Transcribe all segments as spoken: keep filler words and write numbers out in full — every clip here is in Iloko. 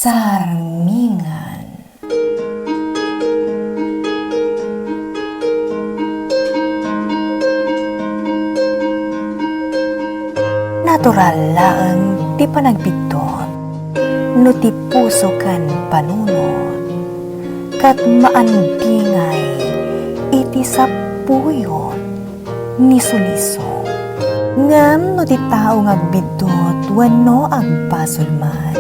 Sarmingan. Natural laeng ti panagbiddut no ti puso ken panunot, ket maandingay iti sapuyot ni suliso. Ngem no ti tao nga agbiddut wenno agbasol man,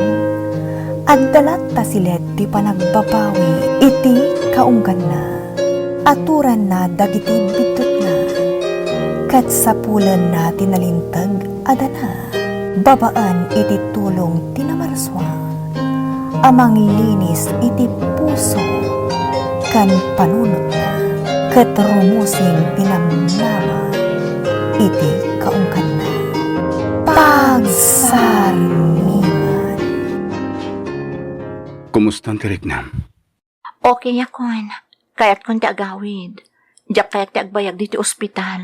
adda latta silet ti panagbabawi iti kaungganna. Aturanna dagiti biddutna, ket sapulenna ti nalinteg a dana babaen iti tulong ti namarsua a manglinis iti puso ken panunotna, ket rumusing ti namnama iti kaungganna. Pagsarmingan. Kumustan ti riknam? Okay akon. Kayatkon ti agawid. Diak kayat ti agbayag diti ospital.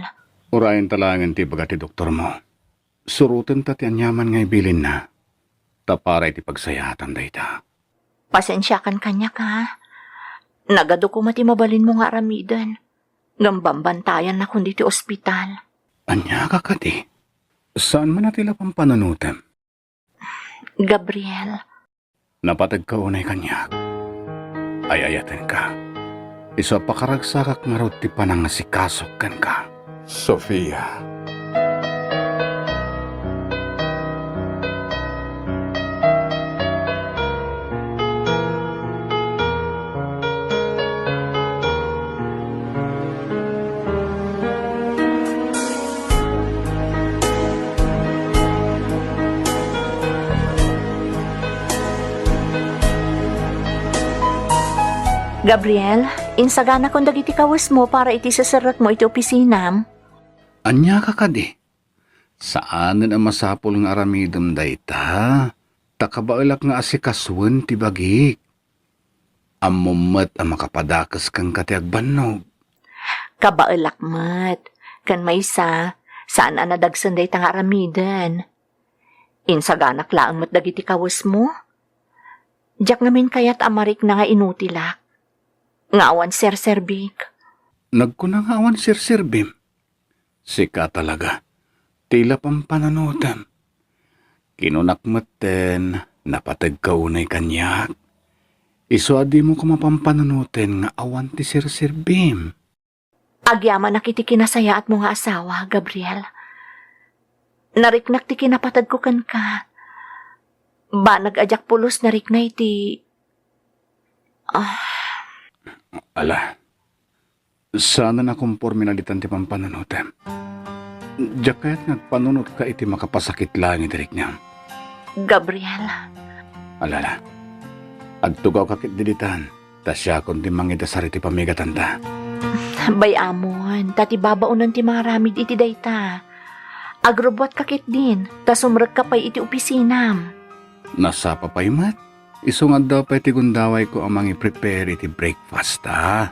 Urayen ta laengen ti ibaga ti doktormo. Surotenta ti aniaman nga ibilinna, ta para iti pagsayaatan dayta. Pasensiakan kaniak, ha? Nagadu koma ti mabalinmo nga aramiden. Ngem bambantayanakon ditoy ospital. Ania ka kadi? Saan man a ti la pampanunotem? Gabriel. Napategka unay kaniak. Ay-ayatenka. Isu a pakaragsakak ngarud ti panangasikasok kenka. Sofia. Gabriel, insaganakon dagiti kawesmo para iti seserrekmo iti opisinam. Ania ka kadi? Saanen a masapul nga aramidem dayta, ta kabaelak nga asikasuen ti bagik. Ammom met a makapadakes kenka ti agbannog. Kabaelak met, ken maysa, saan a nadagsen dayta nga aramiden. Insaganak laeng met dagiti kawesmo. Diak ngamin kayat a marikna nga inutilak, nga awan serserbik. Nagkuna nga awan serserbim? Sika talaga, ti la pampanunotem. Kinunak metten, napategka unay kaniak. Isu a dimo koma pampanunoten nga awan ti serserbim. Agyamanak iti kinasayaatmo nga asawa, Gabriel. Nariknak ti kinapatagko kenka. Banag a diak pulos narikna iti, ah. Ala, saanen a komporme na ditan ti pampanunotem. Diak kayat nga agpanunotka iti makapasakit laeng iti riknam. Gabriel. Ala, ala. Agtugawka ketdi ditan. Ta siakon ti mangidasar iti pamigatanta. Bay-amon, ta ti babaonen ti mangaramid iti dayta. Agrubbuatka ketdin, ta sumrekka pay iti opisinam. Nasapa pay met. Isu nga adda pay ti gundawayko a mangi-prepare iti breakfast, ha?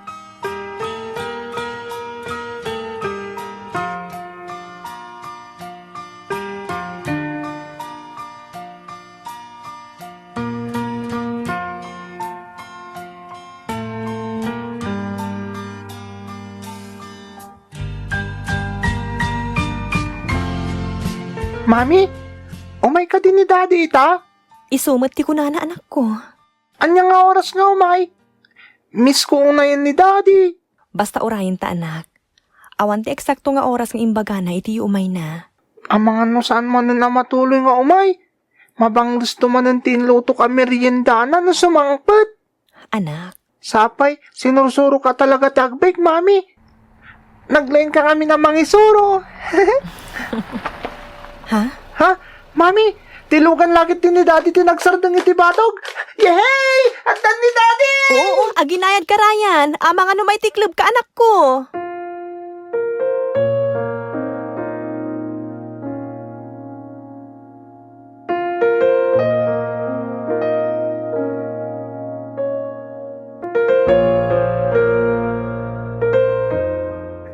Mami, umay kadi ni Daddy ita? Isu met ti kunana, anakko. Ania nga oras nga umay? Miss ko unayen ni Daddy. Basta urayenta, anak. Awan ti eksakto nga oras nga imbagana iti umayna. Amangan no saan manen a matuloy nga umay. Mabanglesto manen ti inlutok a meriendana no sumangpet. Anak. Sapay, sinursuroka talaga ti agbake, Mami. Naglaingka ngamin a mangisuro. Ha? Ha? Mami, ti lugan la ketdi ni Daddy ti nagsardeng iti batog. Yehey! Addan ni Daddy! Oo, aginayadka, Ryan. Amangan no maitiklebka, anakko.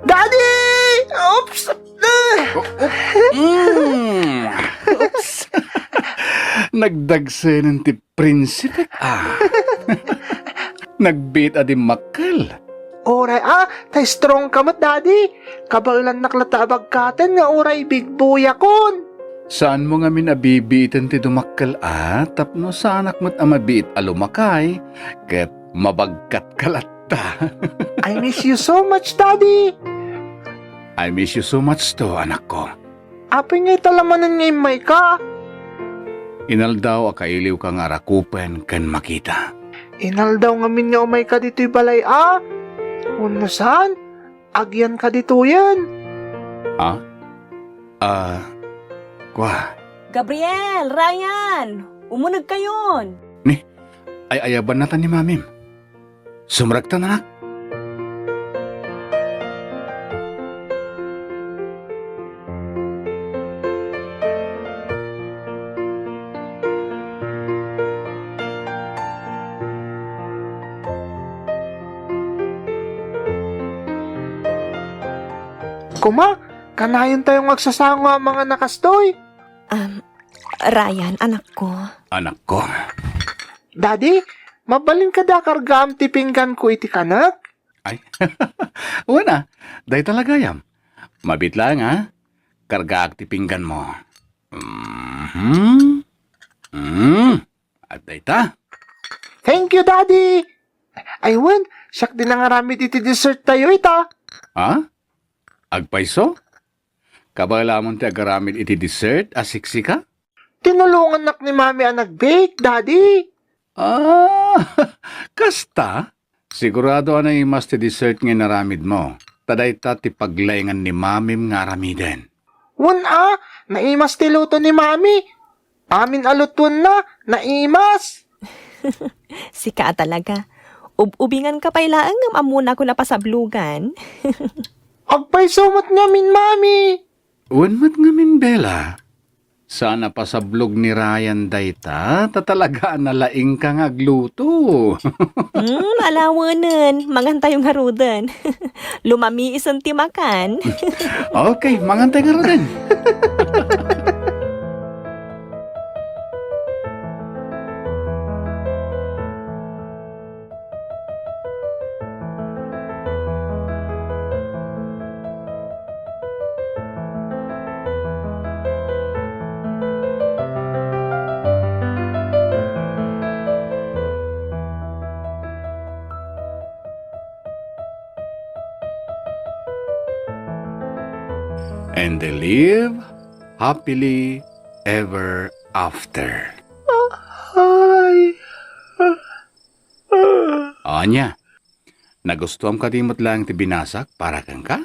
Daddy! Oops! Oh, oh, mm. Oops. Dagdagsenen ti prinsipe, a. Nagbiit a dimmakkel. Uray, a, ta strong ka met, Daddy. Kabaelannak latta a bagkaten nga uray big boy akon. Saanmo ngamin a bibiiten ti dumakkel, a, tapno saanak met a mabiit a lumakay, ket mabagkatka latta. I miss you so much, Daddy. I miss you so much too, anakko. Apay ngay ta la manen nga immayka? Inaldaw a kailiwka nga arakupen ken makita. Inaldaw ngamin nga umayka ditoy balay a? Wenno saan? Agyanka ditoyen? Ha? Ah, kua. Gabriel, Ryan, umunegkayon. Ni, ay-ayabanna ta ni Mamim. Sumrekta, anak. Kuma, kanayon tayo nga agsasango a mga nakastoy. Um, Ryan, anakko. Anakko. Daddy, mabalin kada kargaam ti pingganko iti kanek? Ay, wen a, dayta la gayam. Mabiit laeng, a. Kargaak ti pingganmo. Mhm. Mm. At dayta. Thank you, Daddy! Ay, wen, siak ti nangaramid iti dessert tayo ita. Ha? Agpayso? Kabaelamon ti agaramid iti dessert a siksika? Tinulongannak ni Mami a nag-bake, Daddy. Ah, kasta? Sigurado a naimas ti dessert nga inaramidmo. Ta dayta ti paglaingan ni Mamim nga aramiden. Wen a, naimas ti luto ni Mami. Amin a lutuenna, naimas. Sika a talaga. Ub-ubinganka pay laeng ngem ammonakon a pasablogan. Agpayso met ngamin, Mami. Wen met ngamin, Bella. Saan a pasablog ni Ryan dayta, ta talaga a nalaingka nga agluto. Hmm, alawenen, mangantayo ngaruden. Lumamiisen ti makan. Okay, mangantayo ngaruden. And they live happily ever after. Ay. Ania, nagustuam kadi met laeng ti binasak para kenka?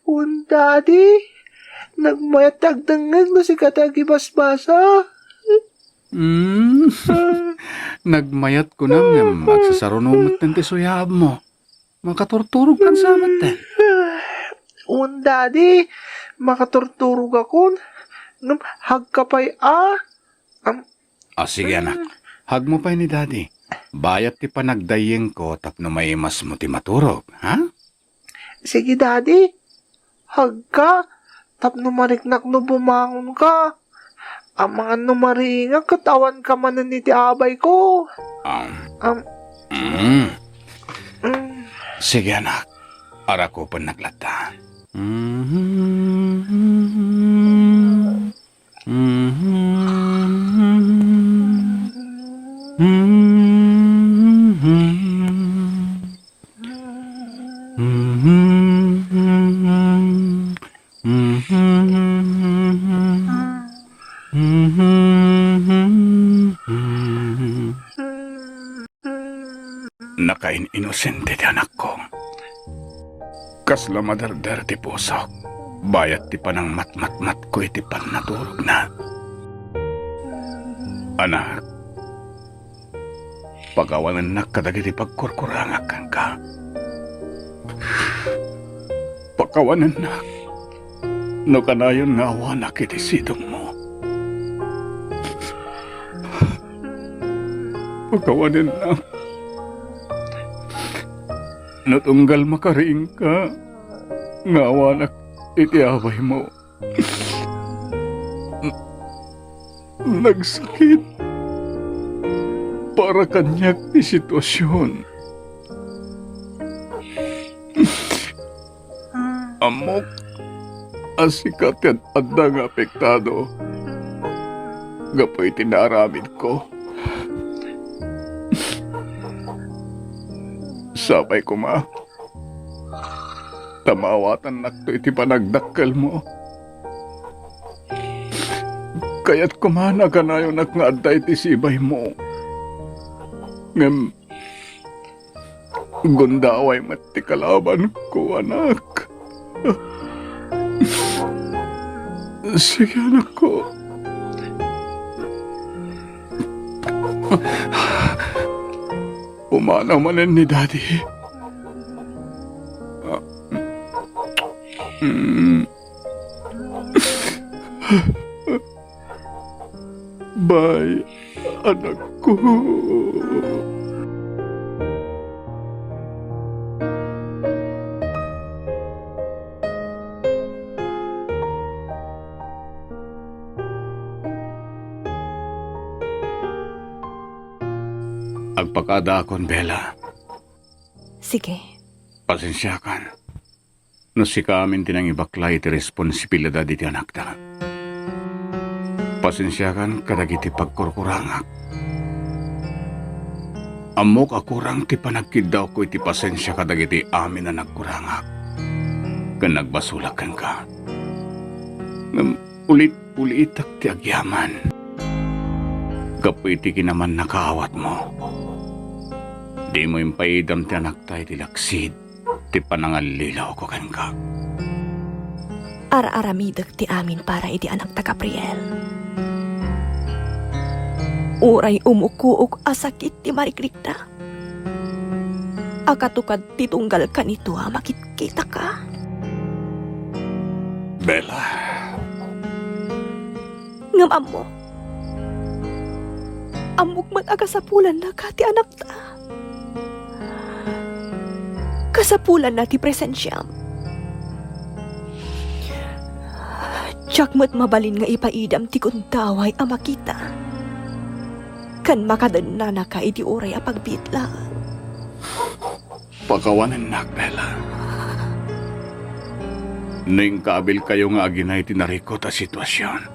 Wen, Daddy. Nagmayat ti agdengngeg no sika ti agibasbasa. Hmm. Nagmayat kunam ngem agsasaruno metten ti suyaabmo. Makaturturogkan sa metten. Wen, Daddy. Makaturturogakon. Ngem hagka pay a. Am- Ah, sige, anak. Hagmo pay ni Daddy. Bayat ti panagdayyengko tapno maimasmo ti maturog, ha? Sige, Daddy. Hagka, tapno mariknak no bumangonka. Amangan no maringak ket awanka manen iti abayko. Um, Am- mm. Mm. Sige, anak. Arakupennak latta. Nakain-inosente ti anakko. Kasla maderder ti pusok, bayat ti panangmatmatmatko iti pannaturogna. Anak, pakawanennak kadagiti pagkurkurangak kenka. Pakawanennak no kanayon nga awanak iti sidongmo. Pakawanennak no tunggal makariingka nga awanak iti abaymo. Nagsakit. para kaniak ti situasion. Ammok a sika ti ad-adda nga apektado gapu iti naaramidko. Sapay koma ta maawatannakto iti panagdakkelmo. Kayat koma a kanayonak nga adda iti sibaymo. Ngem gundaway met ti kalabanko, anak. Sige, anakko. Pumanaw manen ni Daddy. Mm. Bye, anakko. Agpakadaakon, Bella. Sige. Pasensiakan no sika amin ti nangibaklay iti responsibilidad iti anakta. Pasensiakan kadagiti pagkurkurangak. Ammok a kurang ti panagkiddawko iti pasensia kadagiti amin a nagkurangak ken nagbasolak kenka. Ngem ulit-ulitak ti agyaman gapu iti kinamannakaawatmo. Dimo impaidam ti anakta iti laksid ti panangallilawko kenka. Ar-aramidek ti amin para iti anakta, Gabriel. Uray umukook a sakit ti marikrikna, a katukad ti tunggal kanito a makitkitaka. Bella. Ngem ammo, ammok met a kasapulannaka ti anakta. Kasapulanna ti presensiam. Diak met mabalin nga ipaidam ti gundaway a makita ken makadennanaka iti uray a pagbiit laeng. Pakawanennak, Bella. No inkaabilkayo nga agina iti narikut a situasion,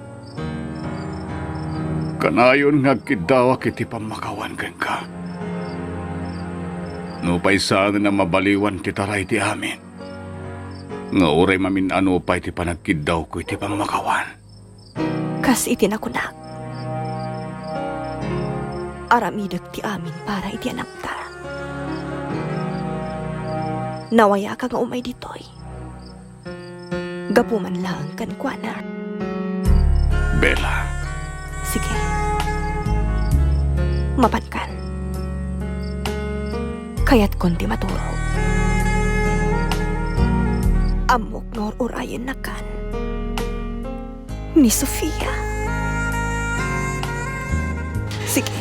kanayon nga agkiddawak iti pammakawan kenka. Nupay saanen a mabaliwan ti taray ti amin, nga uray mamin-ano pay ti panagkiddawko iti pammakawan. Kas iti nakunak, aramidek ti amin para iti anakta. Nawayaka nga umay ditoy. Gapu man laeng kenkuana. Bella. Sige. Mapankan. Kayatkon ti maturog. Ammok nga ur-urayennakan ni Sofia. Sige.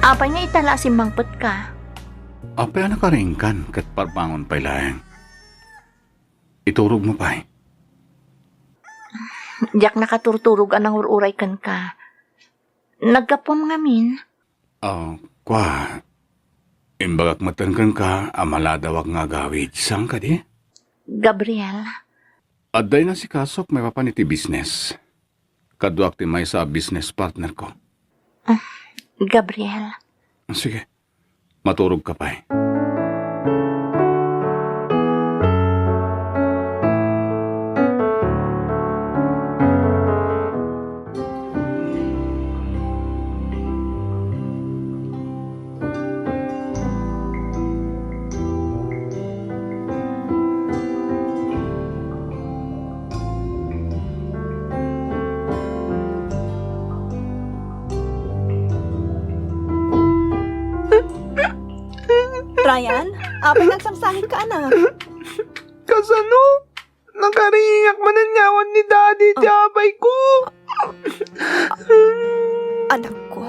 Apay nga ita la a simmangpetka? Apay a nakaringkan ket parbangon pay laeng. Iturogmo pay. Diak nakaturturog a nangur-uray kenka. Naggapuam ngamin. Ah, kua, imbagak metten kenka a maladawak nga agawid. Saan kadi? Gabriel. Adda inasikasok maipapan iti business. Kaduak ti maysa a business partner ko. Ah, Gabriel. Sige. Maturog ka pay. Ryan, apay nga agsangsangitka, anak? Kasano? Nakariingak manen nga awan ni Daddy ti Oh. apay ko. Anak ko.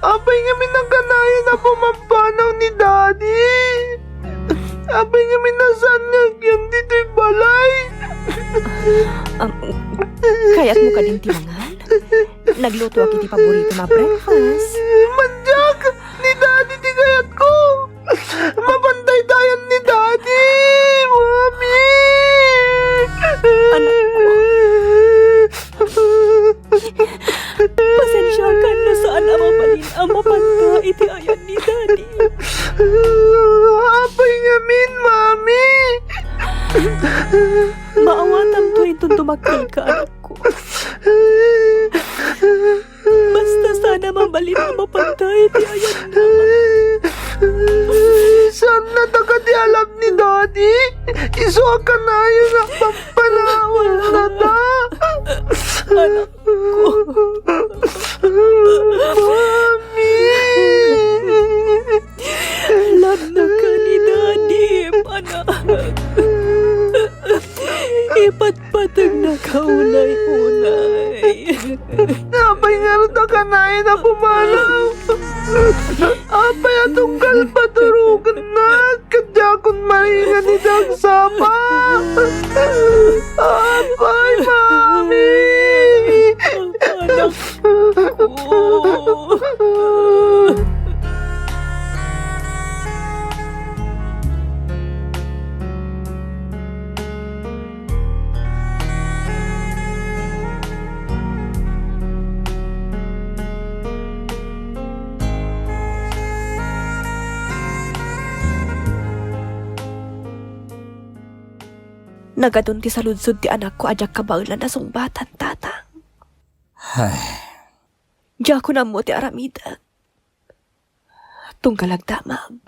Apay ngamin a kanayon a pumampanaw ni Daddy? Apay ngamin a saan nga agyan ditoy balay? Um, kayatmo kadin ti mangan? Naglutoak iti paboritom a breakfast. Mandiak! Ni Daddy ti kayatko! Mapantaytayan ni Daddy! Mami! Anak ko. Pasensiakan no saan a mabalin a mapanta iti ayan ni Daddy. Apay ngamin, Mami! Maawatanto inton dumakkelka, anak ko. Basta saan a mabalin a mapantay ti ayanna. Saan na ta kadi alam ni Daddy? Isu a kanayon a pampanawan na ta. Anak ko. Mami! Ladnaka ni Daddy, anak. Ipatpategnaka unay-unay. Apay ngarud a kanayon a pumanaw? Apay a tunggal paturogennak ket diakon maringan iti agsapa? Apay, Mami! Anak ko. Nagadun ti saludsod ti anakko a diak kabaelan a sungbatan, Tatang. Ay. Diakon ammo ti aramidek. Tunggal agdamag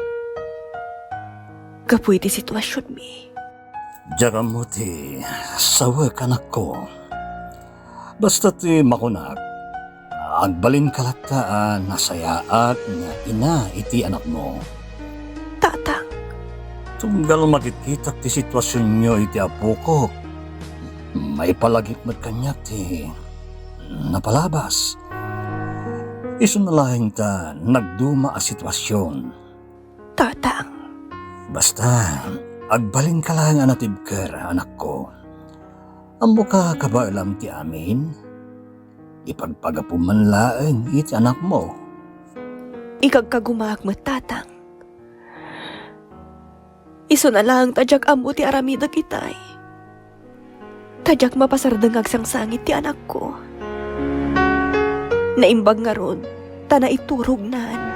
gapu iti situasionmi. Diak ammo ti sawek, anakko. Basta ti makunak, agbalinka latta a nasayaat nga ina iti anakmo. Tatang. Tunggal makitkitak ti situasionyo iti apokok, maipalagip met kaniak ti napalabas. Isuna laeng ta nagduma a situasion. Tatang. Basta, agbalinka laeng a natibker, anakko. Ammoka kabaelam ti amin? Ipagpagapum man laeng iti anakmo. Ikagkagumaak met, Tatang. Isuna laeng ta diak ammo ti aramidek itay. Ta diak mapasardeng nga agsangsangit ti anakko. Naimbag ngarud ta naiturognan.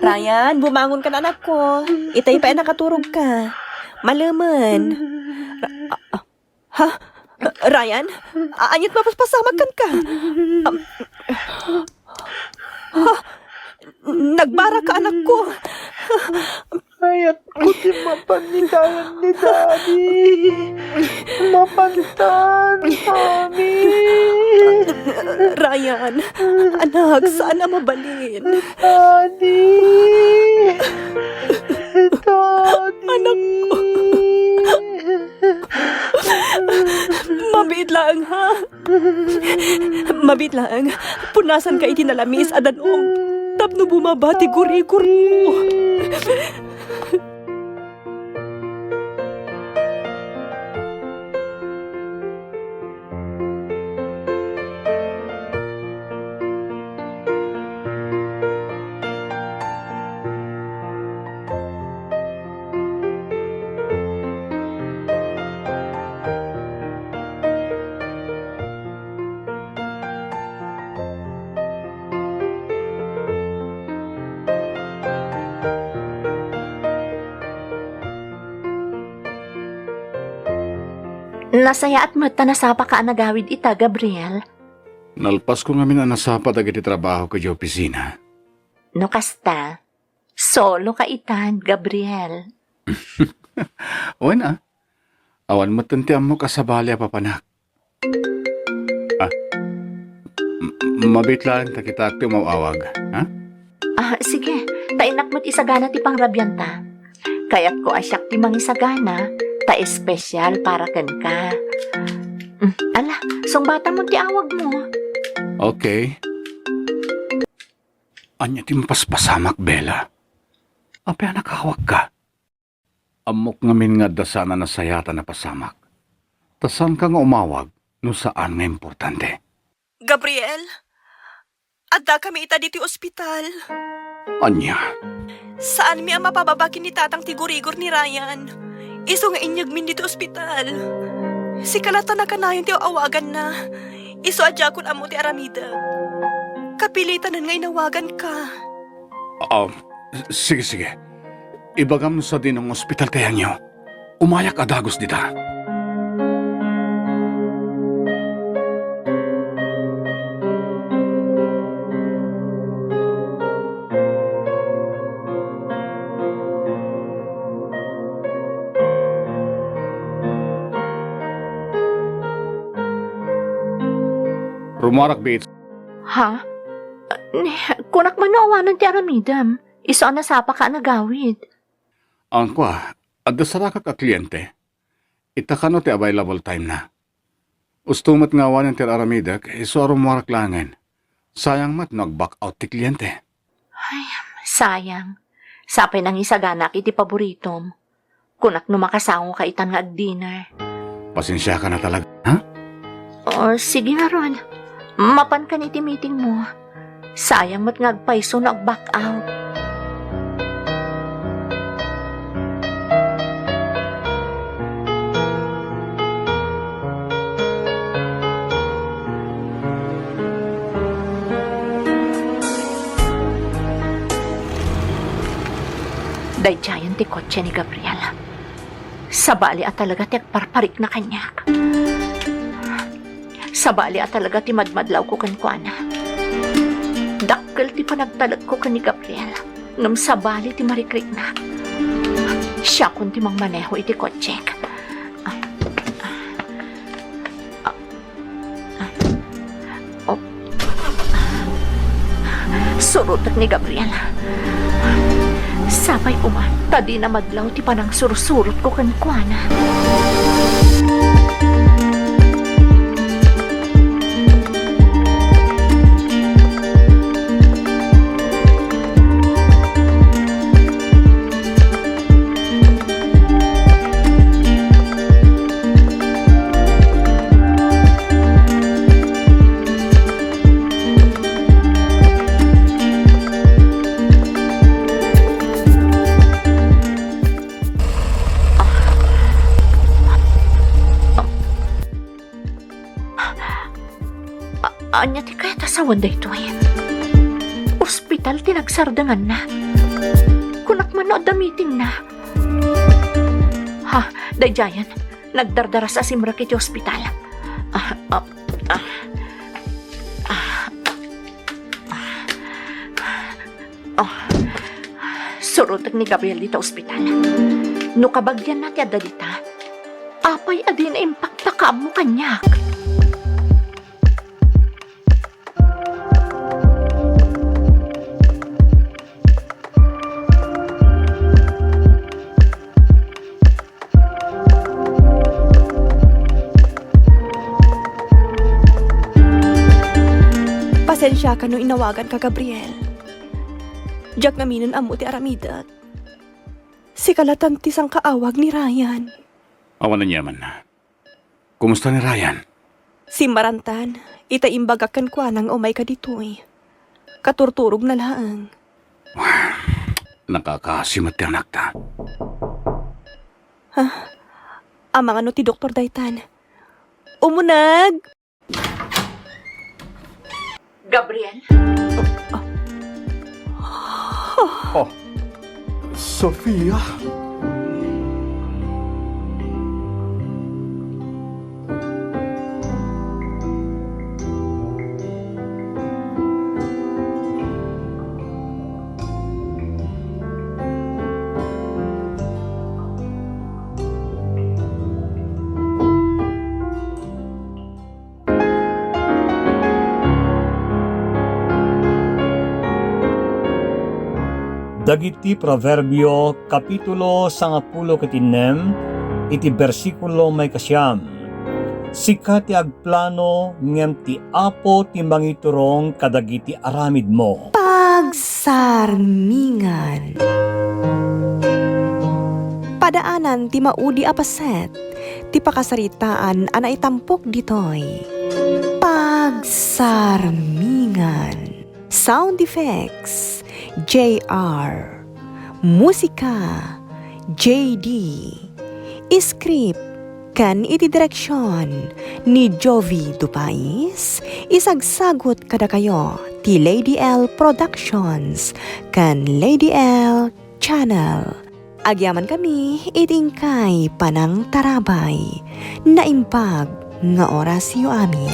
Ryan, bumangon ka na, anakko. Itay pay a nakaturogka. Malemen. Ra-, ah, ah. Ha? Ryan? A-, aniat mapaspasamak kenka? Am, ha? Nagbaraka, anakko. Kayatko ti mapan iti ayan ni Daddy. Mapantan, Mami. Ryan, anak, saan a mabalin? Daddy. Daddy. Anakko. Mabiit laeng, ha? Mabiit laeng. Punasanka iti nalamis a danum tapno bumaba ti gurigurmo. Nasayaat met ta nasapaka a nagawid ita, Gabriel. Nalpasko ngamin a nasapa dagiti trabaho idiay opisina. No kasta, soloka itan, Gabriel. Wen a. Awan met ti ammok a sabali a papanak. Ah. M-, mabiit laeng ta kitaek ti umaw-awag, ha? Ah, sige. Ta innak met isagana ti pangrabianta. Kayatko a siak ti mangisagana, ta espesyal para kenka. Mm, ala, sungbatam ti awagmo. Okay. Ania ti mapaspasamak, Bella? Apay a nakawagka? Ammok ngamin nga adda saan a nasayaat a napasamak. Ta saanka nga umawag no saan nga importante. Gabriel, addakami ita ditoy ospital. Ania? Saanmi a mapababa ken ni tatang ti gurigor ni Ryan. Isu nga inyegmin ditoy ospital. Sika latta nakanayon ti aw-awaganna. Isu a diakon ammo ti aramidek. Kapilitanen nga inawaganka. Ah, s-, sige, sige. Ibagam no sadino nga ospital ti ayongyo. Umayak a dagus dita. Rumuarak, Bits. Ha? Ne, kunak man no awanen ti aramidem. Isu a nasapaka a nagawid. Angkua, adda sarakak a kliente. Ita kano ti available time na. Usto met nga awanen ti ar-aramidek, isu a rumuarak laengen. Sayang met no ag-back out ti kliente. Ay, sayang. Sapay nangisaganak iti paboritom. Kunak no makasangoka itan nga ag-dinner. Pasensiaka na talaga, ha? O, sige ngarud. Mapanka iti meeting mo. Sayang met nga agpayso no ag-back out. Daydiayen ti kotse ni Gabriel. Sabali a talaga ti agparparikna kaniak. Sabali a talaga ti madmadlawko kenkuana. Dakkel ti panagtalekko ken ni Gabriel, ngem sabali ti marikriknak. Siakon ti mangmaneho iti kotsek. Oh. Surotek ni Gabriel. Sapay koma ta dina madlaw ti panangsursurotko kenkuana. A-, ania ti kayat a sawen daytoy? Ospital ti nagsardenganna. Kunak man no adda meetingna. Ha, daydiayen, nagdardaras a simrek iti ospital. Ah, ah, ah, ah, ah. Oh, surotek ni Gabriel dita ospital. No kabagianna ti adda dita, apay a dina impakpakaammo kaniak? Pasensiaka no inawaganka, Gabriel. Diak ngaminen ammo ti aramidek. Sika latta ti sangkaawag ni Ryan. Awan aniamanna. Kumusta ni Ryan? Simmarantan, ita imbagak kenkuana nga umayka ditoy. Katurturogna laeng. Nakakaasi met ti anakta. Ha? Amangan no ti doktor daytan. Umuneg! Gabriel? Oh, Sofia? Dagiti Proverbio, kapitulo sangapulo ket innem, iti bersikulo maikasiam. Sika ti agplano, ngem ti Apo ti mangiturong kadagiti aramidmo. Pagsarmingan. Padaanan ti maudi a paset ti pakasaritaan a naitampok ditoy. Pagsarmingan. Sound effects, J R. Musika, J D. Script ken iti direksyon ni Jovi Dupais, isagsagut kadakayo ti Lady L Productions ken Lady L Channel. Agyamankami iti inkay panangtarabay. Naimbag nga orasyo amin.